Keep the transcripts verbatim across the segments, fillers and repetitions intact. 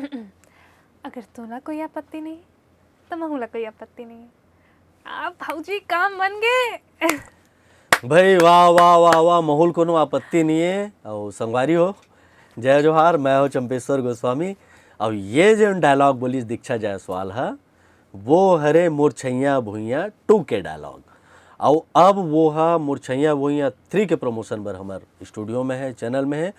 अगर तोला कोई आपत्ति नहीं, तो महू ला कोई आपत्ति नहीं। आप भौजी काम बन गए। भाई वाह वाह वाह वाह, महू ल कोनो आपत्ति नहीं है। और संगवारी हो, जय जोहार, मैं हूँ चंपेश्वर गोस्वामी। अब ये जो डायलॉग बोलिस दीक्षा जायसवाल हा, वो हरे मोर छैया भुइया टू के डायलॉग। और अब वो हा मोर छैया भुइया थ्री के प्रमोशन बर हमर स्टूडियो में है, चैनल में है।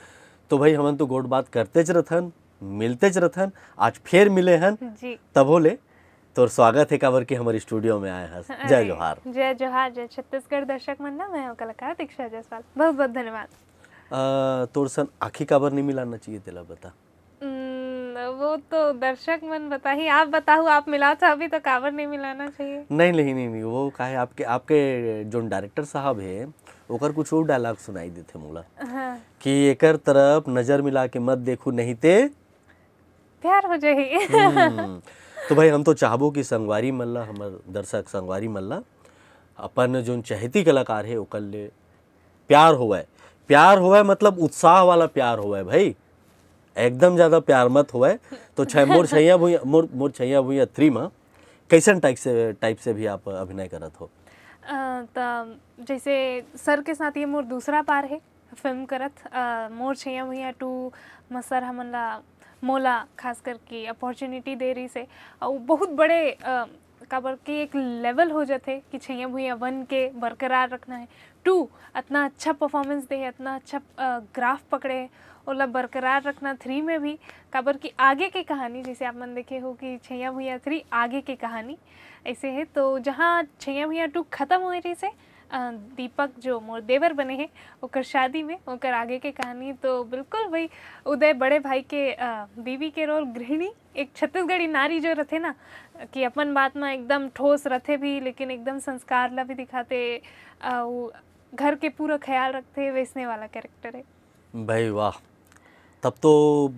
तो भाई हमन तो गोठ बात करतेच रथन, मिलतेच रथन, आज फेर मिले हन। जी। तभो ले तोर स्वागत है, काबर कि हमर स्टूडियो में आए हस। जय जोहार। जय जोहार, जय छत्तीसगढ़ दर्शक मन ला, मैं हूँ कलाकार दीक्षा जायसवाल। बहुत बहुत धन्यवाद। अ, तोर सन आँखी काबर नहीं मिलाना चाहिए, तेला बता। हम्म, वो तो दर्शक मन बताही, आप बताहू, आप मिलात हो अभी तो काबर नहीं मिलाना चाहिए? नहीं नहीं नहीं नहीं, वो काहे, आपके आपके जो डायरेक्टर साहब है, ओकर कुछ और डायलॉग सुनाई देथे मोला हाँ। कि एकर तरफ नजर मिला के मत देखू, नहीं ते प्यार हो जाही। हम्म। तो भाई हम तो चाहबो कि संगवारी मन ला, हमर दर्शक संगवारी मन ला अपन जोन चहेती कलाकार है ओकर ले प्यार होवय। प्यार होवय मतलब उत्साह वाला प्यार होवय भाई, एकदम ज्यादा प्यार मत होवय। तो छै मोर छैया भुइया, मोर मोर छैया भुइया थ्री में कैसन टाइप से टाइप से भी आप अभिनय करत हो? अ, त जैसे सर के साथ ये मोर दूसरा बार है फिल्म करत। अ, मोर छैया भुइया टू में सर हमन ला, मोला खास करके अपॉर्चुनिटी दे रही से, और बहुत बड़े अ, काबर के एक लेवल हो जाथे कि छैया भुइया वन के बरकरार रखना है। टू अतना अच्छा परफॉर्मेंस दे है, अतना अच्छा ग्राफ पकड़े है, ओला बरकरार रखना थ्री में भी। काबर कि आगे के कहानी, जैसे आप मन देखे हो कि छैया भुइया थ्री आगे के कहानी ऐसे है, तो जहाँ छैया भुइया टू खत्म हो रही से, अ, दीपक जो मोर देवर बने हैं, ओकर शादी में ओकर आगे के कहानी। तो बिल्कुल वही उदय बड़े भाई के अ, बीवी के रोल, गृहिणी, एक छत्तीसगढ़ी नारी जो रथे ना, कि अपन बात में एकदम ठोस रथे भी, लेकिन एकदम संस्कार ला भी दिखाते, अ, उ घर के पूरा ख्याल रखते, वैसने वाला कैरेक्टर है। भाई वाह, तब तो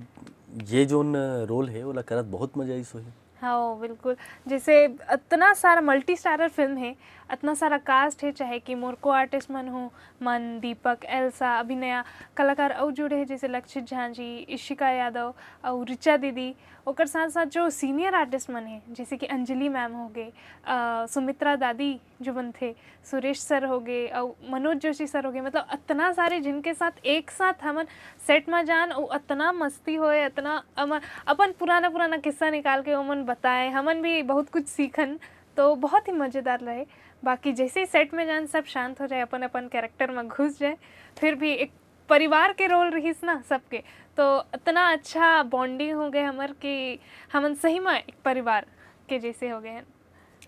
ये जोन रोल है ओला करत बहुत मजा आइस होही। हाँ, बिल्कुल। जैसे इतना सारा मल्टी स्टारर फिल्म है, इतना सारा कास्ट है, चाहे कि मोर को आर्टिस्ट मन हो, मन, दीपक, एल्सा, अभिनया, कलाकार अउ जुड़े हैं जैसे लक्षित झा जी, इशिका यादव और ऋचा दीदी। ओकर साथ साथ जो सीनियर आर्टिस्ट मन है, जैसे कि अंजलि मैम हो गए, अ, सुमित्रा दादी जो बनथे, सुरेश सर हो गए और मनोज जोशी सर हो गए, मतलब इतना सारे जिनके साथ एक साथ हमन सेट में जान, और इतना मस्ती होए, इतना अमन अपन पुराना पुराना किस्सा निकाल के ओमन बताए, हमन भी बहुत कुछ सीखन। तो बहुत ही मज़ेदार रहे। बाकी जैसे ही सेट में जान, सब शांत हो जाए, अपन अपन कैरेक्टर में घुस जाए, फिर भी एक परिवार के रोल रहिस ना सबके, तो इतना अच्छा बॉन्डिंग हो गए हमर कि हमन सही में एक परिवार के जैसे हो गए हैं।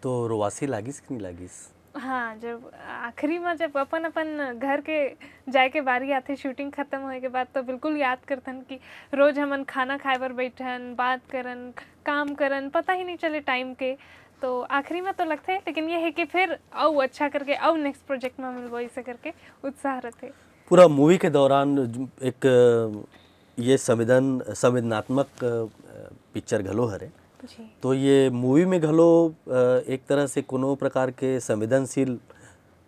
तो रोवासी लागिस कि नहीं लागिस? हाँ, जब आखिरी में जब अपन अपन घर के जाए के बारी आथे शूटिंग खत्म होए के बाद, तो बिल्कुल याद करथन कि रोज हमन खाना खाए बर बैठन, बात करन, काम करन, पता ही नहीं चले टाइम के। तो आखिरी में तो लगथे, लेकिन ये है कि फिर अउ अच्छा करके अउ नेक्स्ट प्रोजेक्ट में मिलबो, ऐसे करके उत्साह रहथे। पूरा मूवी के दौरान एक ये संवेदन संवेदनात्मक पिक्चर घलो हरे। जी। तो ये मूवी में घलो अ, एक तरह से कोनो प्रकार के संवेदनशील अ,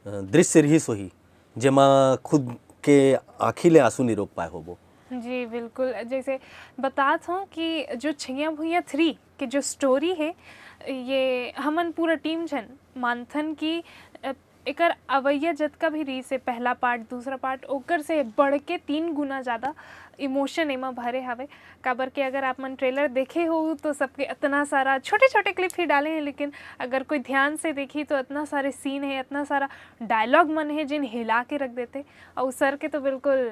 दृश्य रहिस होही, जेमा खुद के आँखी ले आंसू नहीं रोक पाए होबो। जी बिल्कुल, जैसे बतात हूँ कि जो छैया भुइया थ्री के जो स्टोरी है, ये हमन पूरा टीम झन मानथन कि अ, एकर अवैया जतका भी रहिस हे, पहला पार्ट, दूसरा पार्ट, ओकर से बढ़ के तीन गुना ज़्यादा इमोशन एमा भरे हवे। काबर के अगर आप मन ट्रेलर देखे हो तो सबके इतना सारा छोटे छोटे क्लिप ही डाले हैं, लेकिन अगर कोई ध्यान से देखी तो इतना सारे सीन है, इतना सारा डायलॉग मन है जिन हिला के रख देते। और सर के तो बिल्कुल,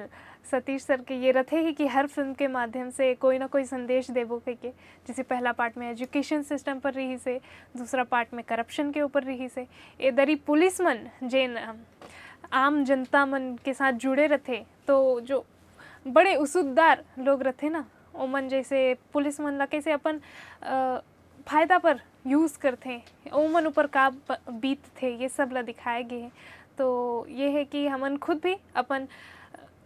सतीश सर के ये रथे ही कि हर फिल्म के माध्यम से कोई ना कोई संदेश देबो कहिके। जैसे पहला पार्ट में एजुकेशन सिस्टम पर रहिस हे, दूसरा पार्ट में करप्शन के ऊपर रहिस हे। ए दरी पुलिस मन जेन अम, आम जनता मन के साथ जुड़े रथे, तो जो बड़े उसुददार लोग रथे ना, ओमन जैसे पुलिस मन ला कैसे अपन अ, फायदा पर यूज़ करथे, ओमन ऊपर का ब- बीतथे, ये सब ला दिखाए गे हे। तो ये है कि हमन खुद भी अपन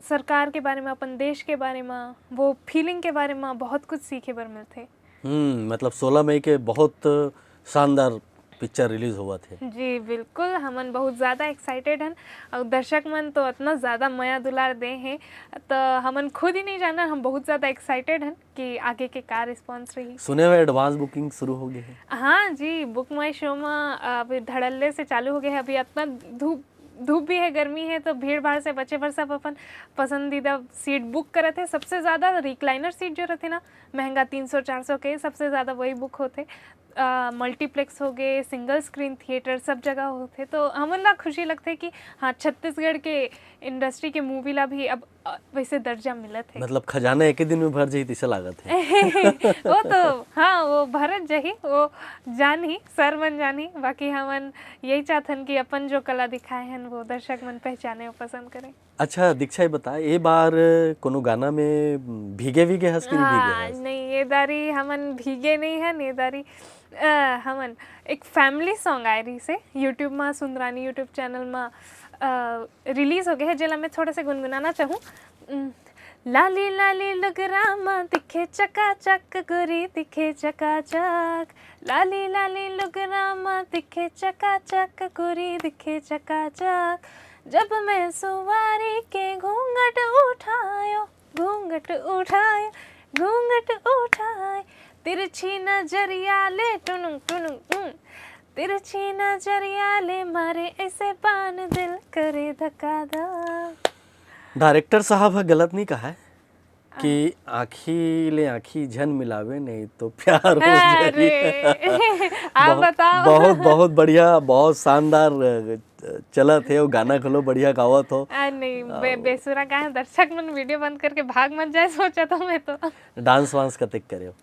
सरकार के बारे में, अपन देश के बारे में, वो फीलिंग के बारे में बहुत कुछ सीखे बर मिलथे। हम्म, मतलब सोलह मई के बहुत शानदार पिक्चर रिलीज होवत हे। जी बिल्कुल, हमन बहुत ज़्यादा एक्साइटेड हन और दर्शक मन तो इतना ज़्यादा मया दुलार दे हैं, तो हमन खुद ही नहीं जानन, हम बहुत ज़्यादा एक्साइटेड हन कि आगे के का रिस्पॉन्स रही। सुने हुए एडवांस बुकिंग शुरू हो गई है। हाँ जी, बुक माई शो में अभी धड़ल्ले से चालू हो गए हैं। अभी इतना धूप धूप भी है, गर्मी है, तो भीड़ भाड़ से बचे बर सब अपन पसंदीदा सीट बुक करत है। सबसे ज़्यादा रिक्लाइनर सीट जो रहते ना, महंगा तीन सौ चार सौ के, सबसे ज़्यादा वही बुक होते। मल्टीप्लेक्स हो गए, सिंगल स्क्रीन थिएटर, सब जगह होते, तो हमन ला खुशी लगते कि हाँ, छत्तीसगढ़ के इंडस्ट्री के मूवी ला भी अब अ, वैसे दर्जा मिलत है। मतलब खजाना एक ही दिन में भर जाई, तैसे लागत है। वो तो हाँ, वो भरत जही, वो जान ही, सर मन जान ही। बाकी हमन यही चाहथन कि अपन जो कला दिखाए हन, वो दर्शक मन पहचाने और पसंद करें। अच्छा दीक्षा, ये बता, ये बार कोनो गाना में भीगे भीगे हंस के नहीं भीगे हाँ, हंस? नहीं, ये दारी हमन भीगे नहीं हन, ये दारी अ, हमन एक फैमिली सॉन्ग आए रही से YouTube में, सुंदरानी YouTube चैनल में रिलीज हो गए है, जेला मैं थोड़ा से गुनगुनाना चाहूँ। उम, लाली लाली लुगरा मा दिखे चकाचक, गोरी दिखे चकाचक। लाली लाली लुगरा मा दिखे चकाचक, गोरी दिखे चकाचक। जब मैं सुवारी के घूंघट उठायो, घूंघट उठाए, घूंघट उठाए, तिरछी नजरिया ले टुनुंग टुनुंग, उम। तिरछी नजरिया ले मारे ऐसे बान, दिल करे धक्का धक। डायरेक्टर साहब ह गलत नहीं कहा है कि आँखी ले आँखी झन मिलावे, नहीं तो प्यार हो जाए। अरे, आप बहुत, बताओ। बहुत, बहुत बढ़िया, बहुत शानदार अ, चलत है, वो गाना घलो बढ़िया गावत हो। आ, नहीं, बे, बेसुरा का है, दर्शक मन वीडियो बंद करके भाग मत जाए, सोचा तो मैं तो। डांस वांस कतेक करे हो?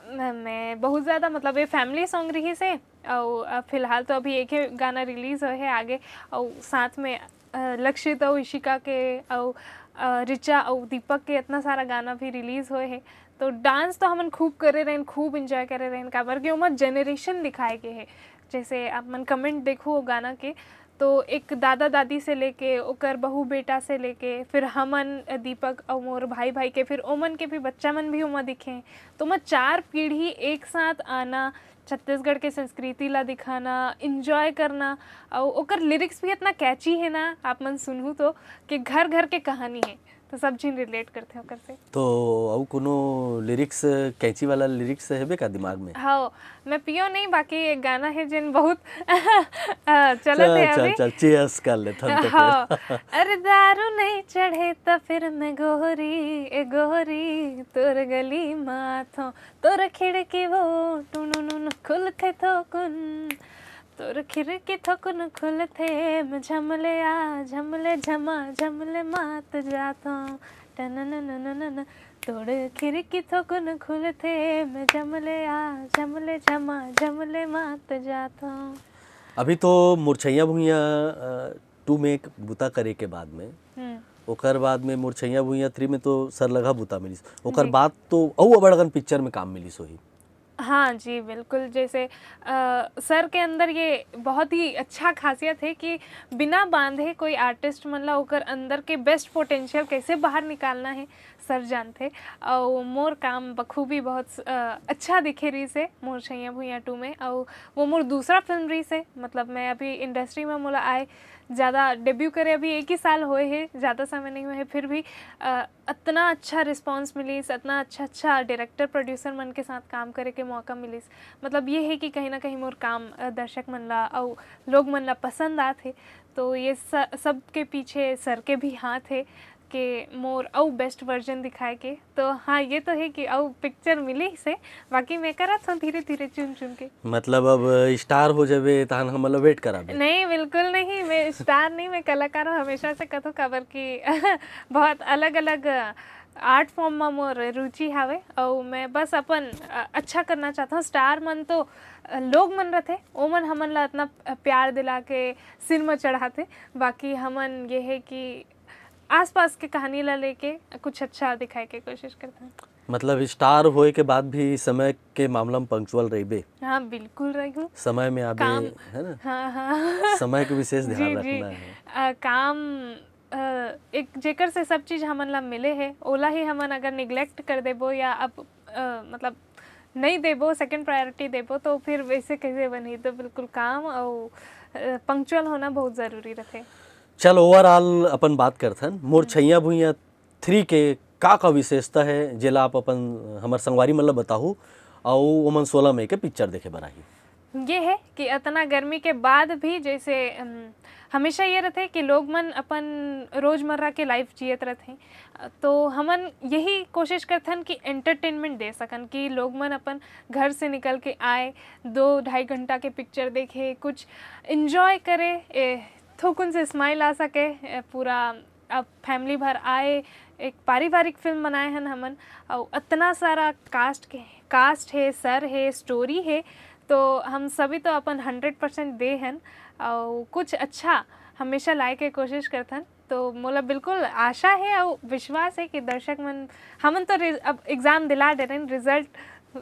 मैं, मैं बहुत ज़्यादा, मतलब, ये फैमिली सॉन्ग रही से, और अ, फिलहाल तो अभी एक ही गाना रिलीज हुए है आगे, और साथ में अ, लक्षित और इशिका के और अ, ऋचा और दीपक के इतना सारा गाना भी रिलीज हुए है, तो डांस तो हमन खूब करे रहेन, खूब एंजॉय करे रहेन, काबर कि ओमा जनरेशन दिखाए गए है। जैसे आप मन कमेंट देखो वो गाना के, तो एक दादा दादी से लेके ओकर बहू बेटा से लेके, फिर हमन, अ, दीपक और मोर भाई भाई के, फिर ओमन के भी बच्चा मन भी ओमा दिखे। तो ओमा चार पीढ़ी एक साथ आना, छत्तीसगढ़ के संस्कृति ला दिखाना, एंजॉय करना, और ओकर लिरिक्स भी इतना कैची है ना, आप मन सुनहू तो, कि घर घर के कहानी है, तो सब झिन रिलेट करथे ओकर से। तो अउ कोनो लिरिक्स, कैची वाला लिरिक्स हेबे का दिमाग में? हाँ, मैं पियो नहीं, बाकी एक गाना है जिन बहुत अ, चलत चल है चल अभी। चल, चीयर्स कर लेथन तो हाँ, फिर। अरे दारू नहीं चढ़े त फिर मैं गोरी, ए गोरी, तोर गली माथो, तोर खिड़की वो टुनुनुन खुलथे थोकुन, तोर खिड़की थोकुन खुलथे, मैं झमले आ, झमले झमा, झमले मात जाथो, टनननननन, तोर खिड़की थोकुन खुलथे, मैं झमले आ, झमले झमा, झमले मात जाथो। अभी तो मुरछैया भुइया टू में एक बुता करे के बाद में, हम्म। ओकर बाद में मुरछैया भुइया थ्री में तो सरलगा बुता मिलिस, ओकर जी। बाद तो अउ अबड़ अकन पिक्चर में काम मिलिस होही। हाँ जी, बिल्कुल। जैसे अ, सर के अंदर ये बहुत ही अच्छा खासियत है कि बिना बांधे कोई आर्टिस्ट मन ला ओकर अंदर के बेस्ट पोटेंशियल कैसे बाहर निकालना है, सर जानथे। और मोर काम बखूबी बहुत अ, अच्छा दिखे रही से मुरछैया भुइया टू में। और वो मोर दूसरा फिल्म रही से, मतलब, मैं अभी इंडस्ट्री में मोला आए ज़्यादा डेब्यू करे अभी एक ही साल होए है, ज़्यादा समय नहीं हुए है, फिर भी अ, इतना अच्छा रिस्पॉन्स मिलिस, इतना अच्छा अच्छा डायरेक्टर प्रोड्यूसर मन के साथ काम करे के मौका मिलिस। मतलब ये है कि कहीं ना कहीं मोर काम अ, दर्शक मन ला अउ लोग मन ला पसंद आत हे, तो ये स-, सब के पीछे सर के भी हाथ है कि मोर अउ बेस्ट वर्जन दिखाए के। तो हाँ, ये तो है कि अउ पिक्चर मिली से, बाकी मैं करत हूँ धीरे धीरे चुन चुन के। मतलब अब स्टार हो जाबे तहन हमन ला वेट कराबे। नहीं, बिल्कुल नहीं, मैं स्टार नहीं, मैं कलाकार हूँ, हमेशा से कथो, काबर कि बहुत अलग अलग आर्ट फॉर्म में मोर रुचि हावे, और मैं बस अपन अ, अच्छा करना चाहता हूँ। स्टार मन तो अ, लोग मन रथे, ओमन हमन ला इतना प्यार दिला के सिर में चढ़ाथे, बाकी हमन ये है कि आसपास के कहानी ला लेके कुछ अच्छा दिखाए के कोशिश करते हैं। मतलब स्टार होए के बाद भी समय के मामला में पंक्चुअल रहिबे, हाँ, बिल्कुल रही हूँ। समय में आबे, काम- है ना? हाँ हाँ। समय के विशेष जी ध्यान जी। रखना है। अ, काम अ, एक जेकर से सब चीज हमन ला मिले है, ओला ही हमन अगर निग्लेक्ट कर देबो या अब अ, मतलब नहीं देबो, सेकंड प्रायोरिटी देबो, तो फिर वैसे कैसे बनही? तो बिल्कुल काम अउ पंक्चुअल होना बहुत जरूरी रथे। चल, ओवरऑल अपन बात करथन। मोर छैया भुइया थ्री के का का विशेषता है, जेला आप अपन हमर संगवारी मन ल बताहू, अउ ओमन सोलह मई के पिक्चर देखे बर आही। ये है कि अतना गर्मी के बाद भी जैसे, अम, हमेशा ये रथे कि लोग मन अपन रोजमर्रा के लाइफ जियत रथे, तो हमन यही कोशिश करथन कि एंटरटेनमेंट दे सकन, कि लोग मन अपन घर से निकल के आए, दो ढाई घंटा के पिक्चर देखे, कुछ एंजॉय करे, ए, थोकुन से स्माइल आ सके, ए, पूरा अब फैमिली भर आए, एक पारिवारिक फिल्म बनाए हन हमन, अउ अतना सारा कास्ट के, कास्ट है, सर है, स्टोरी है, तो हम सभी तो अपन हंड्रेड परसेंट दे हन, अउ कुछ अच्छा हमेशा लाए के कोशिश करथन। तो मोला बिल्कुल आशा है अउ विश्वास है कि दर्शक मन, हमन तो रि-, अब एग्जाम दिला दे रहे हैं, रिजल्ट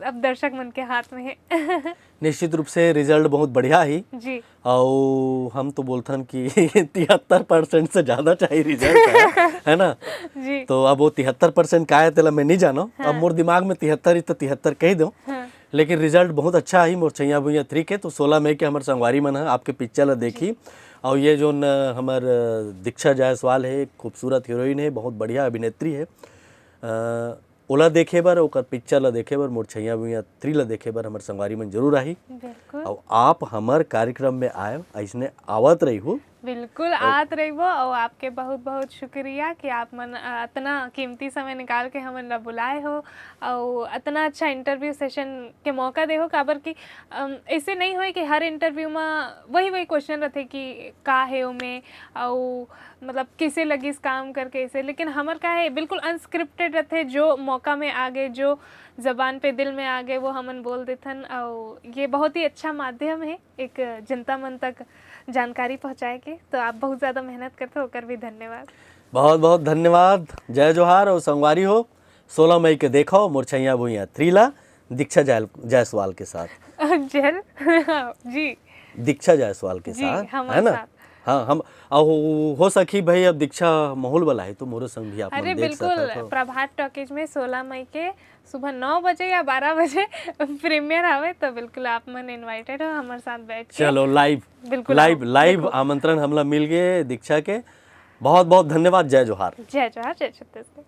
अब दर्शक मन के हाथ में है। निश्चित रूप से रिजल्ट बहुत बढ़िया ही। जी। अउ हम तो बोलथन कि तिहत्तर परसेंट से ज्यादा चाहिए रिजल्ट है, है ना? जी। तो अब वो तिहत्तर परसेंट का है, तेला मैं नहीं जानो। अब हाँ। मोर दिमाग में तिहत्तर ही, तो तिहत्तर कह दो। हाँ। लेकिन रिजल्ट बहुत अच्छा ही मोर छैया भुइया थ्री के। तो सोलह मई के हमर संगवारी मन ह आपके पिक्चर ला देखी। और ये जोन, अ, हमर, अ, दीक्षा जायसवाल है, खूबसूरत हीरोइन है, बहुत बढ़िया अभिनेत्री है। अ, ओला देखे बर, ओकर पिक्चर ला देखे बर, मोर छैया भुइया थ्री ला देखे बर हमर संगवारी मन जरूर आही। बिल्कुल। और आप हमर कार्यक्रम में आए, ऐसने आवत रही हो। बिल्कुल, आत रहिबो। और आपके बहुत बहुत शुक्रिया कि आप मन, अ, अतना कीमती समय निकाल के हमन ला बुलाए हो और अतना अच्छा इंटरव्यू सेशन के मौका दे हो, काबर कि, अम, ऐसे नहीं होए कि हर इंटरव्यू में वही वही क्वेश्चन रहते कि का है ओमे, और मतलब किसे लगिस काम करके ऐसे, लेकिन हमर का है बिल्कुल अनस्क्रिप्टेड रहते, जो मौका में आगे, जो जबान पे दिल में आगे, वो हमन बोल देथन। और ये बहुत ही अच्छा माध्यम है एक जनता मन तक जानकारी पहुंचाए के। तो आप बहुत ज्यादा मेहनत करते हो, ओकर भी धन्यवाद। बहुत बहुत धन्यवाद, जय जोहार। और संगवारी हो, सोलह मई के देखो मोर छैया भुइया थ्री ला दीक्षा जायल-, जायसवाल के साथ। जेल। जी। दीक्षा जायसवाल के जी, साथ, हमर है ना? साथ। हाँ, हम, और हो, हो सकी भाई, अब दीक्षा माहौल वाला है तो मोरो संग भी आप अरे मन देख बिल्कुल, सकत हो। प्रभात टॉकीज में सोलह मई के सुबह नौ बजे या बारह बजे प्रीमियर आवे, तो बिल्कुल आप मन इनवाइटेड हो हमर साथ बैठ के। चलो, लाइव, बिल्कुल लाइव, आओ, लाइव देखो। आमंत्रण हमला मिल गए दीक्षा के। बहुत बहुत धन्यवाद, जय जोहार। जय जोहार, जय छत्तीसगढ़।